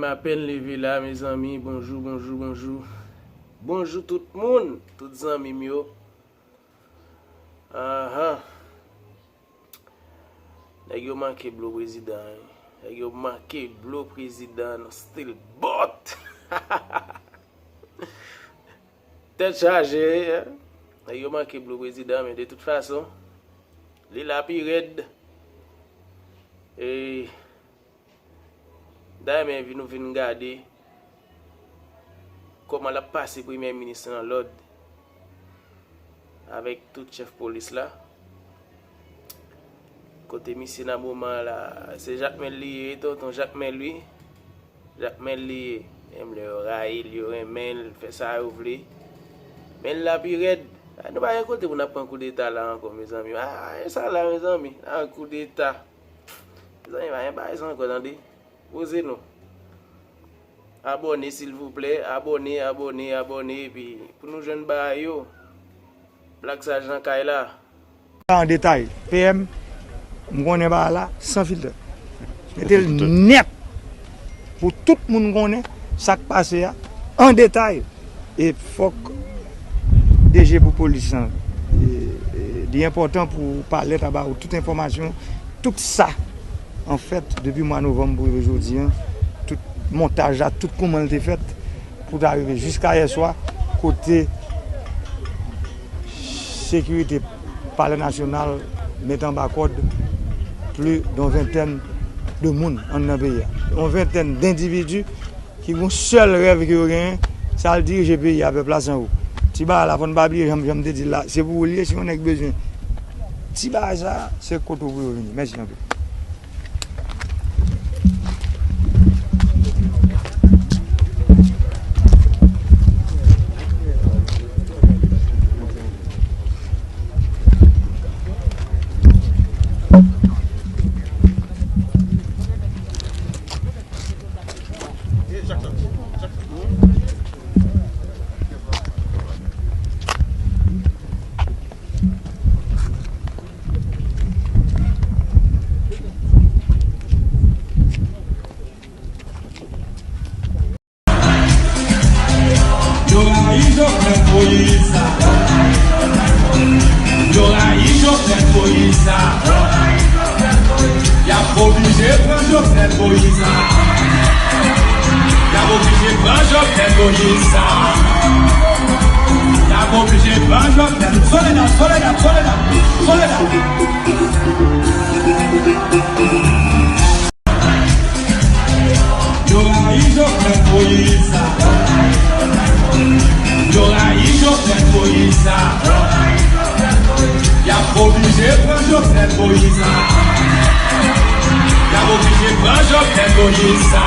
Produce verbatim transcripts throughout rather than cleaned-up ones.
M apèn leve la, mezanmi. Bonjou, bonjou, bonjou. Bonjou tout moun, tout zanmi m yo. Anhan. Nèg yo manke blo prezidan, wi. Nèg yo manke blo prezidan nan stil bòt. Tèt chaje, wi. Nèg yo manke blo prezidan, men de tout fason, li la pi rèd. E, dayè, men vin, nou vin gade kòman l ap pase premye minis lan lòd avèk tout chèf polis la. Kote misye nan moman la, se Jakmèl li ye, tonton Jakmèl wi. Jakmèl li ye. Menm lè yo rayi l, yo renmen l, fè sa yo vle. Men l la pi rèd. A, nou pa gen kote pou n ap pran koudeta la ankò, mezanmi. A, a, e sa la, mezanmi. A, koudeta. Mezanmi, pa gen bagay sa ankò, tande. Poze nou. Abòne, silvouplè. Abòne, abòne, abòne. Epi, pou nou jwenn bagay yo. Black Saj nan kay la. An detay, P M, m konnen bagay la, san filtè. Mete l nèt. Pou tout moun konnen sa k pase a, an detay. E fòk D G pou polis lan, e, e, li enpòtan pou palèt a ba ou tout enfòmasyon, tout sa, anfèt, depi mwa novanm pou rive jodi a, tout montaj la, tout kòman l te fèt, pou ta rive jiska yè swa, kote sekirite Palè Nasyonal met anba kòd plis de yon ventèn de moun anndan peyi a. Yon ventèn dendividi ki gon sèl rèv ke yo genyen, se al dirije peyi a, pèp la san ou. Ti bagay la, fò n pa bliye, jan, jan m te di l la, se pou ou l ye, si yon nèg bezwen ti bagay sa, se kote w pou yo vini. Mèsi anpil. Yo rayi Jovenel Moïse. Yo rayi Jovenel Moïse. Y ap oblije pran Jovenel Moïse. Y ap oblije pran Jovenel Moïse. Y ap oblije pran Jovenel. Soledad, Soledad, Soledad, Soledad. Yo rayi Jovenel Moïse. Yo rayi Jovenel Moïse. Y ap oblije pran Jovenel Moïse. Y ap oblije pran Jovenel Moïse.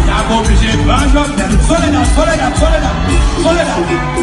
Y ap oblije pran Jovenel. Soledad, Soledad, Soledad, Soledad.